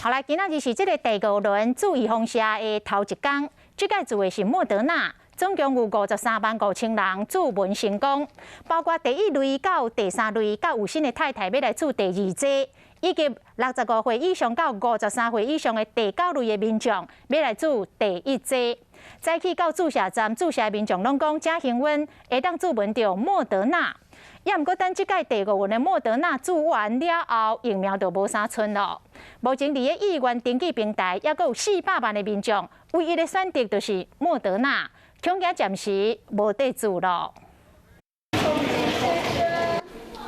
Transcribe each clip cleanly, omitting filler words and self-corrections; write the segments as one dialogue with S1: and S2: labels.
S1: 好來，今仔日是這个第五輪注預防射的頭一工，這擺注的是莫德納，總共有53萬5千人注文成功，包括第一類到第三類，佮有新的太太欲來注第二劑，以及65歲以上到53歲以上的第九類的民眾欲來注第一劑。早起到注射站注射的民眾攏講誠幸運，會當注文著莫德納。也毋過等這擺第五輪的莫德納注完了後，疫苗就無啥賰囉。目前佇个意願登記平台，猶閣有400萬的民眾，唯一的選擇就是莫德納，恐驚暫時無得注囉。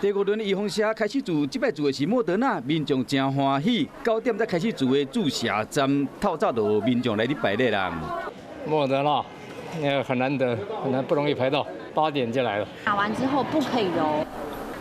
S2: 第五輪預防射開始注，這擺注的是莫德納，民眾誠歡喜。9點才開始注的注射站，透早就有民眾來佇排列啦。
S3: 莫德納，那個很難得，很難不容易排到，8點就來了。
S4: 打完之後不可以揉。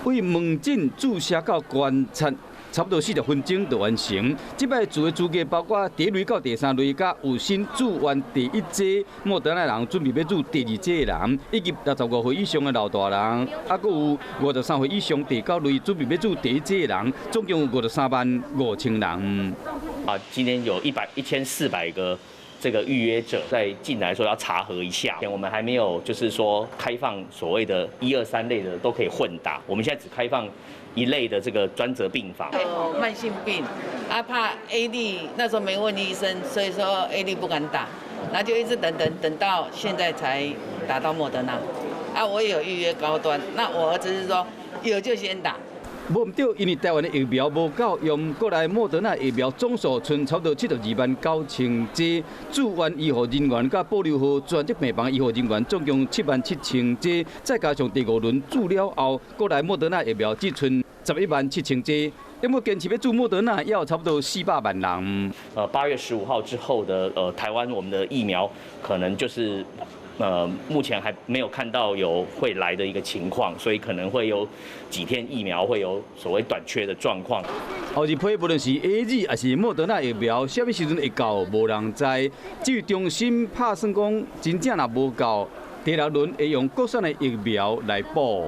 S2: 為門診注射到觀察，差不多40分鐘就完成。這擺注的資格包括第一類到第三類，佮有新注完第一劑莫德納人準備欲注第二劑的人，以及65歲以上的老大人，啊，閣有53歲以上第九類準備欲注第一劑的人，總共有53萬5千人。
S5: 啊，今天有1400個這個預約者在進來說要查核一下，我們還沒有就是說開放所謂的一二三類的都可以混打，我們現在只開放一類的這個專責病房。
S6: 有慢性病，啊怕 AZ，那時候沒問醫生，所以說 AZ 不敢打，那就一直等等等到現在才打到莫德納。啊，我也有預約高端，那我兒子是說有就先打。
S2: 無毋對，因為台灣的疫苗無夠用，過來莫德納疫苗總數賰差不多72萬9千劑，住院醫護人員佮保留予專責病房醫護人員總共7萬7千劑，再加上第五輪注了後，過來莫德納疫苗只賰11萬7千劑。有無堅持欲注莫德納，要差不多400萬人。
S5: 8月15號之後的台灣我們的疫苗可能就是目前還沒有看到有會來的一個情況，所以可能會有幾天疫苗會有所謂短缺的狀況。
S2: 後一批無論是 AZ 抑是莫德納疫苗，啥物時陣會到，無人知。至於中心拍算講，真正若無夠，第六輪會用國產的疫苗來補。